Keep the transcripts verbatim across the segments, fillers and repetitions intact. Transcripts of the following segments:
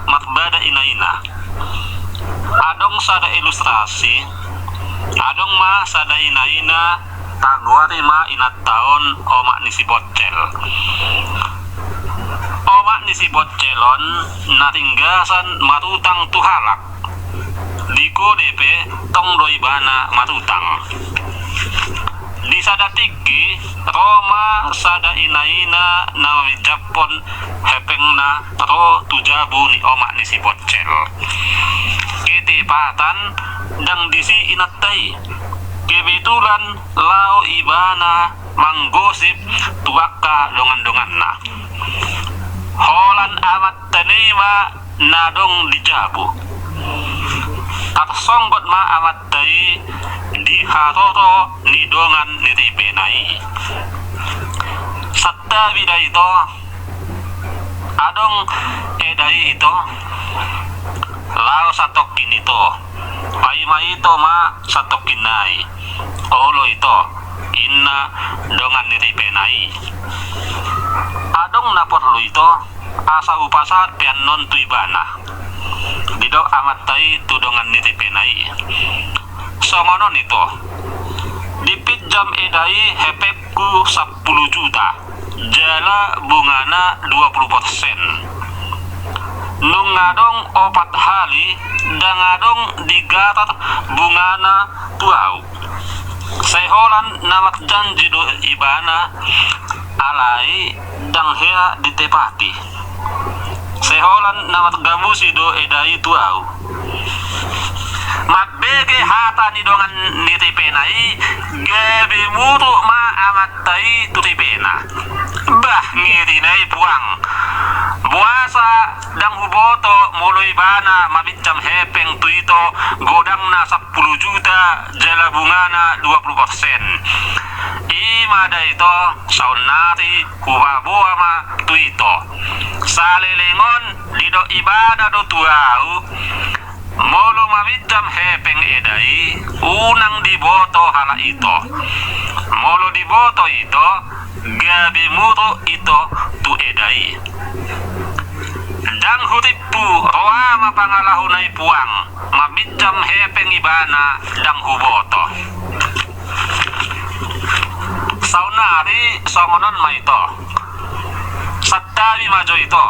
marbada inaina. Adong sada ilustrasi, adong ma sada inaina, tagoari ma inanta on omak ni si Boncel. Omak ni si Boncel on na ringgasan marutang tu halak. Di Kode pe tong do ibana marutang. Di sada tingki ro ma sada inaina na maminjaphon hepengna ro tu jabu ni omak ni si Boncel. Ketepatan ndang disi inanta i. Kebetulan laho ibana manggosip tu angka dongan-donganna. Holan amantana i ma na adong di jabu. Tarsonggot ma amanta i di haroro ni dongan ni ripena i. Santabi da ito, adong eda i ito, laho satongkin ito. Paima ito ma satongkin nai. Olo ito, inna dongan ni ripena i. Adong na porlu ito, asa hupasahat pe annon tu ibana, didok amanta i tu dongan ni ripena i. Songon on ito, dipinjam eda i hepengku sampulu juta, jala bungana dua pulu persen. Nunga adong opat hali ndang adong digarar bungana tu au. Sai holan na marjanji do ibana, alai ndang hea ditepati. Sai holan na margamusi do eda i tu au. Mambege hata ni dongan ni ripena i, gabe muruk ma amanta i tu ripena. Bah, ngeri nai puang. Boasa ndang huboto molo ibana maminjam hepeng tu ito godangna sampulu juta jala bungana dua pulu persen. I ma da ito, saonnari hupaboa ma tu ito. Saleleng on didok ibana do tu au, molo maminjam hepeng eda i, unang diboto halak ito. Molo diboto ito, gabe muruk ito tu eda i. Ndang hutimpu, roa ma pangalahona i puang, maminjam hepeng ibana ndang huboto. Saonnari songon on ma ito. Santabi ma jo ito.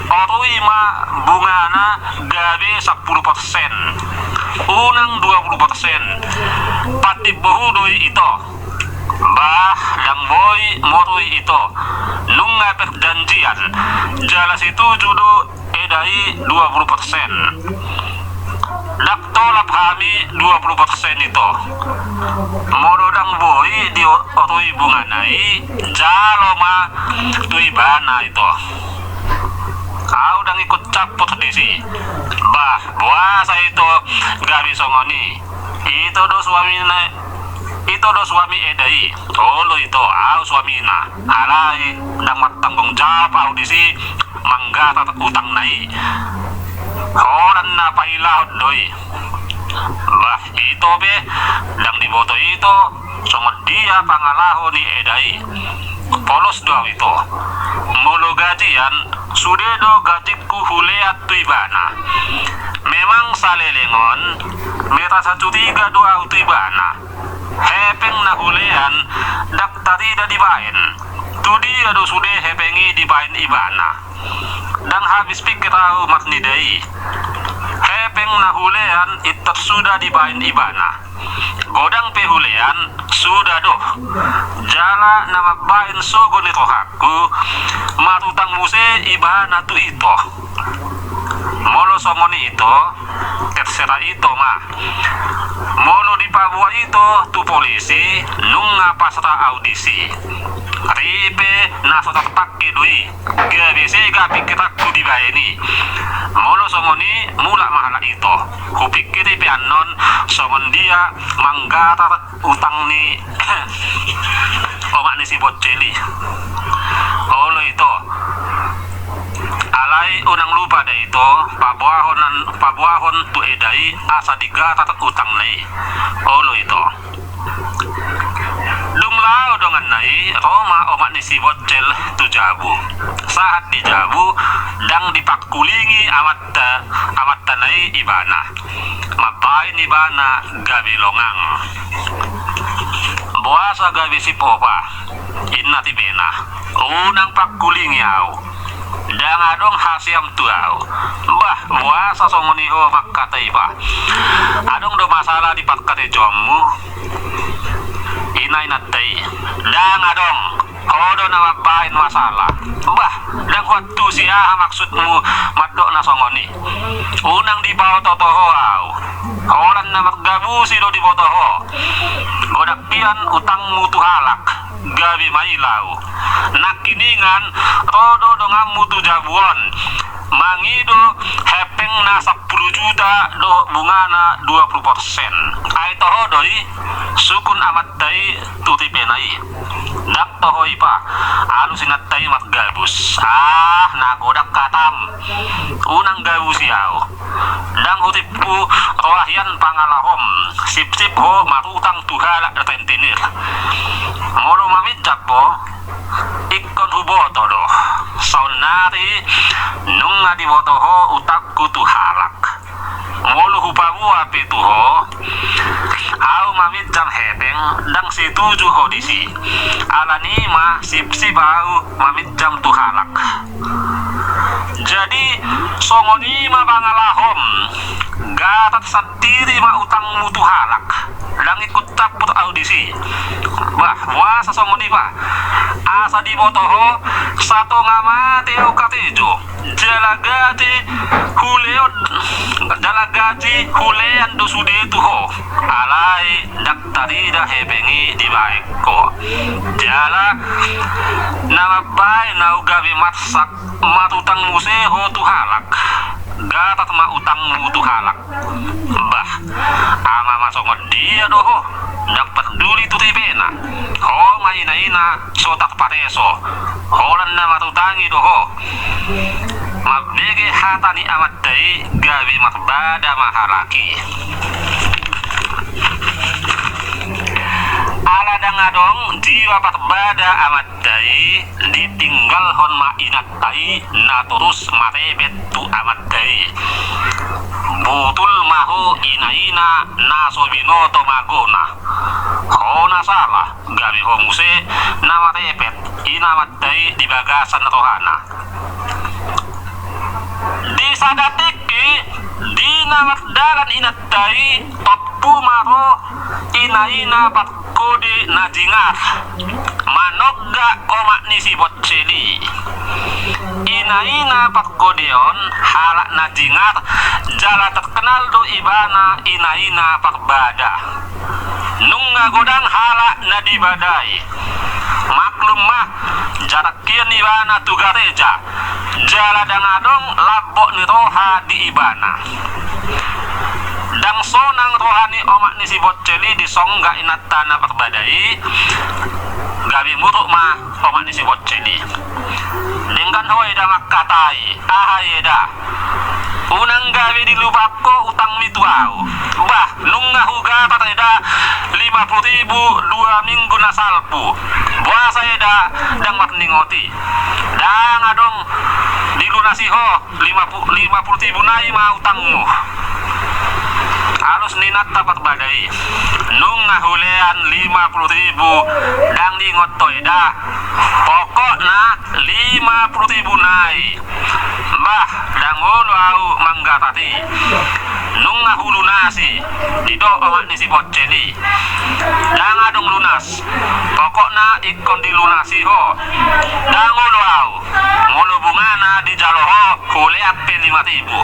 Orui ma bungana gabe sampulu persen. Unang dua pulu persen. Patimbohu do i ito. Bah, ndang boi morui ito. Nunga perjanjian. Jala setuju do eda i dua pulu persen. Ndang tolap hami dua pulu persen ito. Molo ndang boi diorui bungana i, jalo ma tu ibana ito. Au ndang ikut campur disi. Bah, boasa ito gabe songon i. Ito do suamina, ito do suami eda i. Olo ito, au suamina. Alai ndang martanggung jawab au disi manggarar utangna i. Holan na pailahon do i. Bah, ito pe ndang diboto ito songon dia pangalaho ni eda i. Polos do au ito. Molo gajian, sude do gajingku hulean tu ibana. Memang saleleng on merasa curiga do au tu ibana. Hepeng na hulean ndang tarida dibaen. Tu dia do sude hepeng i dibaen ibana? Ndang habis pikir au marnida i. Hepeng na hulean intor suda dibaen ibana. Godang pe hulean, suda do. Jala na mambaen sogo ni rohangku, marutang muse ibana tu ito. Molo songon i ito, terserah ito ma. Molo dipaboa ito tu polisi, nunga pasrah au disi. Ripe na so tarpangke do i. Gabe sega pikiranku dibaen i. Molo songon i, mulak ma halak ito. Hupikiri pe annon songon dia manggarar utang ni omak ni si Boncel i. Olo ito. Alai unang lupa da ito, paboahon, paboahon tu eda i asa digarar utangna i. Olo ito. Dung Laho donganna i, ro ma omak ni si Boccel tu jabu. Sahat di jabu, ndang dipangkulingi amanta, amantana i ibana. Mambaen ibana gabe longang. Boasa gabe sip ho, Pa? Inna tipena. Unang pangkulingi au. Ndang adong haseam tu au. Bah, boasa songon i ho mangkatai, Pa? Adong do masalah di parkarejoanmu? Inna inanta i. Ndang adong. Ho do na mambaen masalah. Bah, ndang huantusi aha maksudmu mandok na songon i. Unang dipaototo ho au. Holan na margabusi do diboto ho. Godang hian utangmu tu halak. Gabe maila au. Nangkiningan, ro do donganmu tu jabu on. Mangido hepeng na sampulu juta dohot bungana dua pulu persen. Ai toho do i, sungkun amanta i tu tipena i. Ndang toho i, Pa. Alus inanta i margabus. Ah, na godang hatam. Unang gabusi au. Ndang hutimpu roha hian pangalahom, sipsip ho marutang tu halak rentenir. Molo maminjam ho, ingkon huboto do. Saonnari nunga diboto ho utangku tu halak. Molo hupaboa pe tu ho, au maminjam hepeng, ndang setuju ho disi. Alani i ma sipsip au maminjam tu halak. Jadi, songon i ma pangalahom, gatat sandiri ma utangmu tu halak. Ndang ingkon campur au disi. Bah, boasa songon i, Pa? Asa diboto ho, satonga mate au karejo. Jala gaji huleon, jala gaji hulean do sude tu ho. Alai ndang tarida hepeng i dibaen ho. Jala na mambaen au gabe marsak, marutang muse ho tu halak. Gatat ma utangmu tu halak. Bah, ama ma songon dia do ho, ndang parduli tu tipena. Ho ma ina-ina so tarpareso. Holan na marutangi do ho. Mambege hata ni amanta i, gabe marbada ma halak i. Ala ndang adong jiwa parbada amanta i, ditinggalhon ma inanta i na torus marepet tu amanta i. Botul ma ho ina-ina na so binoto magona. Ho na sala, gabe ho muse na marepet inanta i di bagasan rohana. Di sada tingki, di na mardalan inanta i, tompu ma ro ina-ina parkode na jingar. Manongga omak ni si Boccel i. Ina-ina parkode on halak na jingar, jala terkenal do ibana ina-ina parbada. Nunga godang halak na dibadai. Maklum ma, jarak hian ibana tu gareja, jala ndang adong lambok ni roha di ibana. Ndang sonang roha ni omak ni si Boccel i disongga inanta na parbada i, gabe muruk ma omak ni si Boccel i. Denggan ho eda mangkatai, aha eda? Unang gabe dilupakhon ho utangmi tu au. Bah, nunga hugatar eda lima pulu ribu dua minggu na salpu. Boasa eda ndang marningot i? Ndang adong dilunasi ho lima pulu, lima pulu ribu nai ma utangmu. Alus ni inanta parbada i. Nunga hulean lima pulu ribu, ndang diingot ho eda. Pokokna lima pulu ribu nai. Bah, ndang olo au manggatar i. Nunga hulunasi, didok omak ni si Boccel i. Ndang adong lunas. Pokokna ingkon dilunasi ho. Ndang olo au. Molo bungana dijalo ho, hulean pe lima ribu.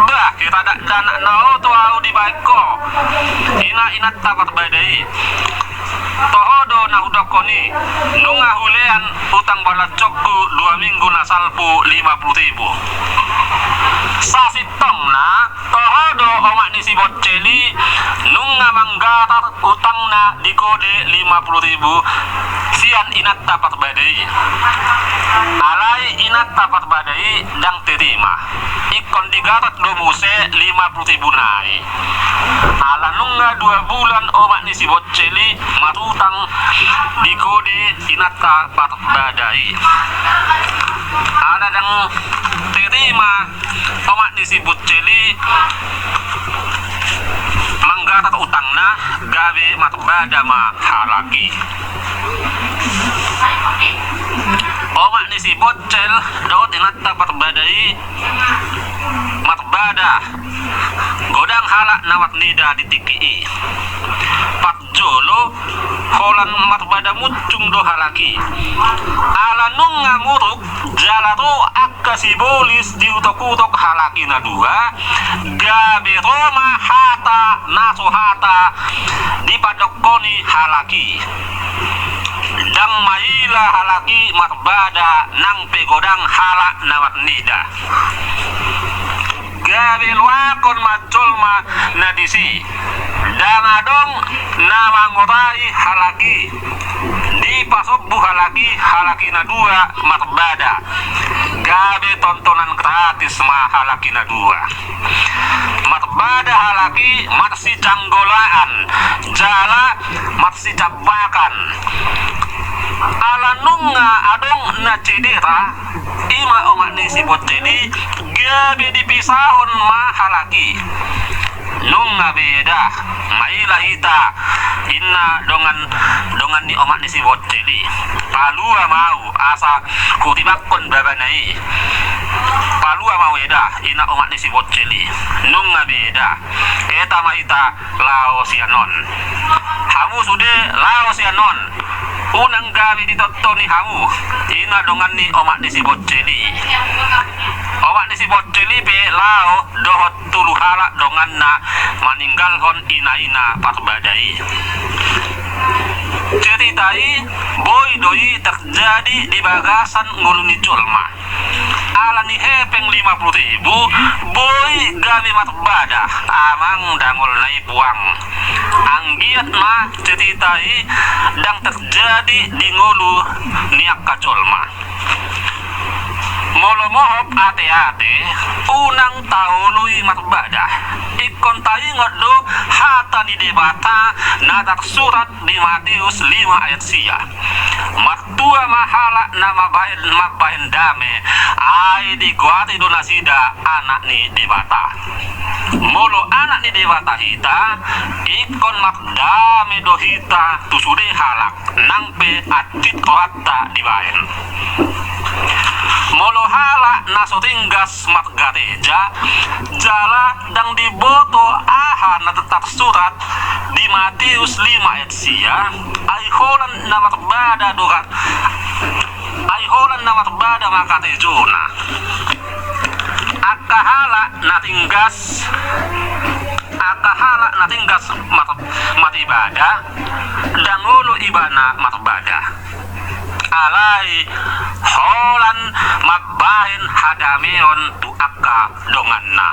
Bah, hita dakdanak na oto au dibaen ho. Ina inanta parbada i. Toho do na hudokkon i, nunga hulean utang balanjongku dua minggu na salpu lima pulu ribu. Sasintongna, toho do omak ni si Boccel i, nunga manggatar utangna di kode lima pulu ribu sian inanta parbada i. Alai inanta parbada i ndang terima. Ingkon digatar do muse lima pulu ribu nai. Ala nung Nga dua bulan omak ni si Boccel i marutang di gode inanta Parbada i. Ala ndang terima omak ni si Boccel i manggarar utangna, gabe marbada ma halak i. Omak ni si Boccel dohot inanta Parbada i marbada. Godang halak na marnida di tingki i. Parjolo, holan marbada munjung do halak i. Ala nunga muruk jala ro angka sibolis di utokutok halak i na dua, gabe ro ma hata na so hata dipadokkon i halak i. Ndang maila halak i marbada nang pe godang halak na marnida. Gabe loakon ma jolma na disi. Ndang adong na mangurai halak i. Dipasombu halak i, halak i na dua marbada. Gabe tontonan gratis ma halak i na dua. Marbada halak i marsijanggolaan jala marsijambakan. Ala nunga adong na cedera, i ma omak ni si Boccel i, gabe dipisahon ma halak i. Nunga be eda, maila hita, inna dongan, dongan ni omak ni si Boccel i. Palua ma ahu asa hutimbangkon babana i. Palua ma ahu eda, inna omak ni si Boccel i. Nunga be eda. Eta ma hita laho sian on. Hamu sude laho sian on. Unang gabe ditontoni hamu, inna dongan ni omak ni si Boccel i. Omak ni si Boccel i pe laho dohot tolu halak donganna maninggalhon ina-ina Parbada i. Cerita i boi do i terjadi di bagasan ngolu ni jolma. Ala ni hepeng lima puluh ribu, boi gabe marbada amang dangol na i puang. Anggiat ma cerita i ndang terjadi di ngolu ni angka jolma. Molo mohop ate-ate, unang taoloi marbada. Ingkon taingot do hata ni Debata na tarsurat di Mateus lima ayat sia. Martua ma halak na mambahen, mambahen dame, ai digoari do nasida anak ni Debata. Molo anak ni Debata hita, ingkon mardame do hita tu sude halak, nang pe ansit rohanta dibahen. Molo halak na so ringgas margareja, jala ndang diboto aha na tarsurat di Mateus lima ayat sia, ai holan na marbada do ra-, ai holan na marbada ma karejona. Angka halak na ringgas, angka halak na ringgas mar-, maribada, ndang olo ibana marbada. Alai holan mambahen hadameon tu angka donganna.